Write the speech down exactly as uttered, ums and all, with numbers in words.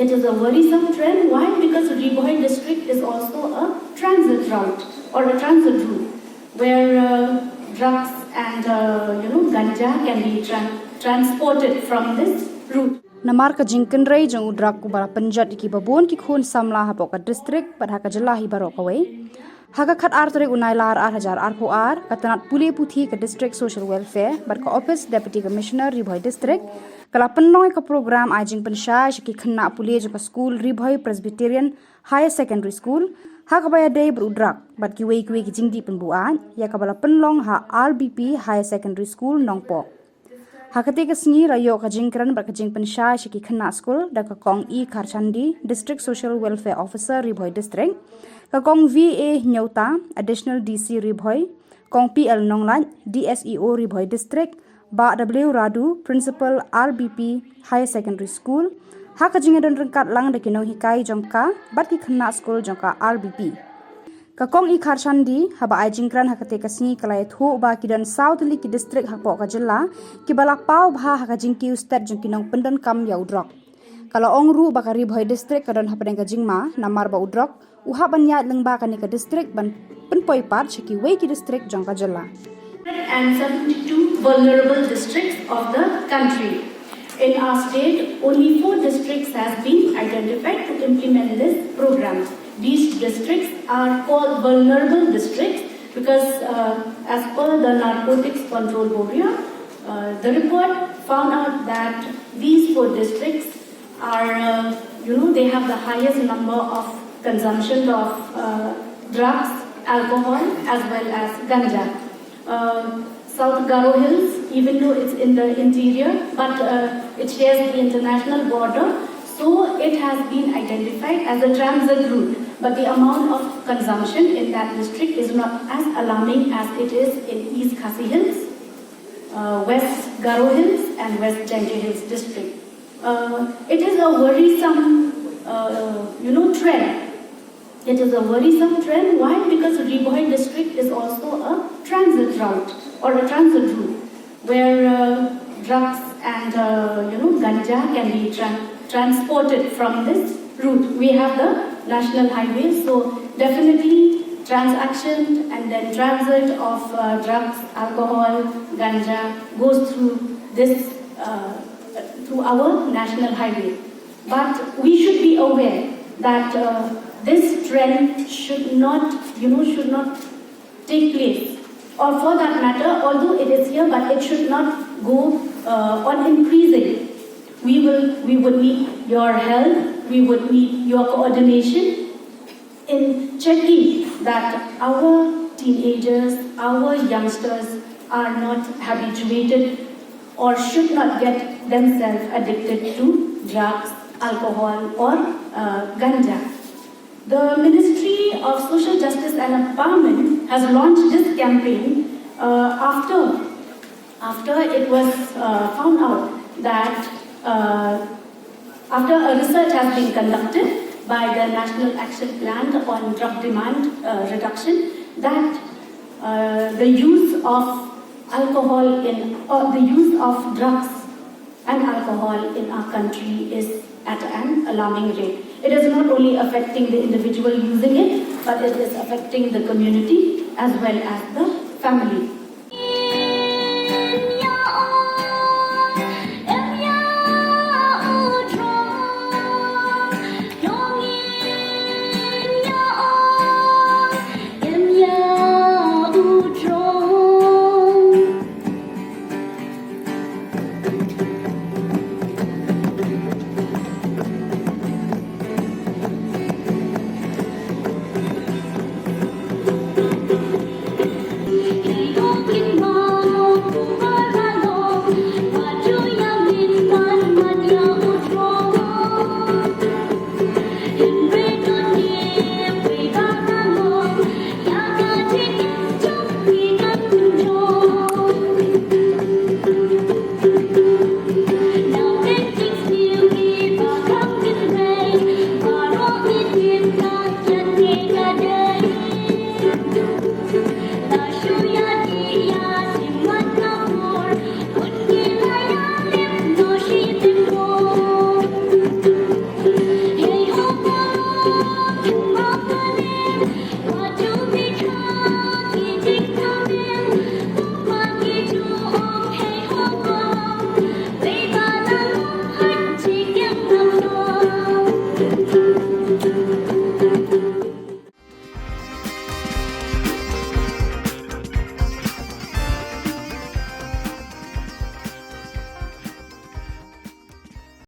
It is a worrisome trend. Why? Because Ri Bhoi district is also a transit route or a transit route where uh, drugs and uh, you know ganja can be tran- transported from this route. Namar ka jingkynrei jong u drug uba la pynjot ïa ki babun ki khun samla hapoh ka district bad ha ka jylla hi baroh kawei. Ha ka khatar tarik u Nailar ar hajar arphew ar, ka tnat pule puthi ka District Social Welfare bad ka Office Deputy Commissioner Ri Bhoi District ka la pynlong ïa ka program ai jingpynshai sha ki khynnah pule jong ka skul Ri Bhoi Presbyterian Higher Secondary School ha kaba ïadei bad u drug bad kiwei kiwei ki jingdih pynbuaid, ïa kaba la pynlong ha R B P Higher Secondary School Nongpoh. Ha katei ka sngi la ïoh ka jingkren bad ka jingpynshai sha ki khynnah skul da ka Kong E Kharchandi, District Social Welfare Officer, Ri Bhoi District, ka Kong V A Hynñiewta, Additional D C Ri Bhoi, Kong P L Nonglait, D S E O Ri Bhoi District, Bah W Radu, Principal R B P Higher Secondary School, ha ka jingïadon ryngkat lang da ki nonghikai jong ka bad ki khynnah skul jong ka R B P. Ka Kong E Kharchandi, haba ai jingkren ha katei ka sngi, ka la ïathuh ba ki don saw tylli ki district hapoh ka jylla kiba la paw bha ha ka jingkiew stet jong ki nongpyndonkam ïa u drug. Ka la ong ruh ba ka Ri Bhoi District ka don hapdeng ka jingma namar ba u drug u hap ban ïaid lyngba kane ka district ban pynpoi pat sha kiwei ki district jong ka jylla. And seventy-two vulnerable districts of the country. In our state, only four districts has been identified to implement this program. These districts are called vulnerable districts because, uh, as per the Narcotics Control Bureau, uh, the report found out that these four districts are, uh, you know, they have the highest number of consumption of uh, drugs, alcohol, as well as ganja. Uh, South Garo Hills, even though it's in the interior, but uh, it shares the international border, so it has been identified as a transit route. But the amount of consumption in that district is not as alarming as it is in East Khasi Hills, uh, West Garo Hills, and West Jaintia Hills district. Uh, it is a worrisome, uh, you know, trend. It is a worrisome trend. Why? Because Ri Bhoi district is also a transit route or a transit route where uh, drugs and uh, you know ganja can be tran- transported from this route. We have the national highway, so definitely transaction and then transit of uh, drugs, alcohol, ganja goes through this uh, through our national highway. But we should be aware that uh, this trend should not, you know, should not take place. Or for that matter, although it is here, but it should not go uh, on increasing. We will, we would need your help. We would need your coordination in checking that our teenagers, our youngsters are not habituated or should not get themselves addicted to drugs, alcohol, or uh, ganja. The Ministry of Social Justice and Empowerment has launched this campaign uh, after after it was uh, found out that uh, after a research has been conducted by the National Action Plan on Drug Demand uh, Reduction, that uh, the use of alcohol in or the use of drugs and alcohol in our country is at an alarming rate. It is not only affecting the individual using it, but it is affecting the community as well as the family.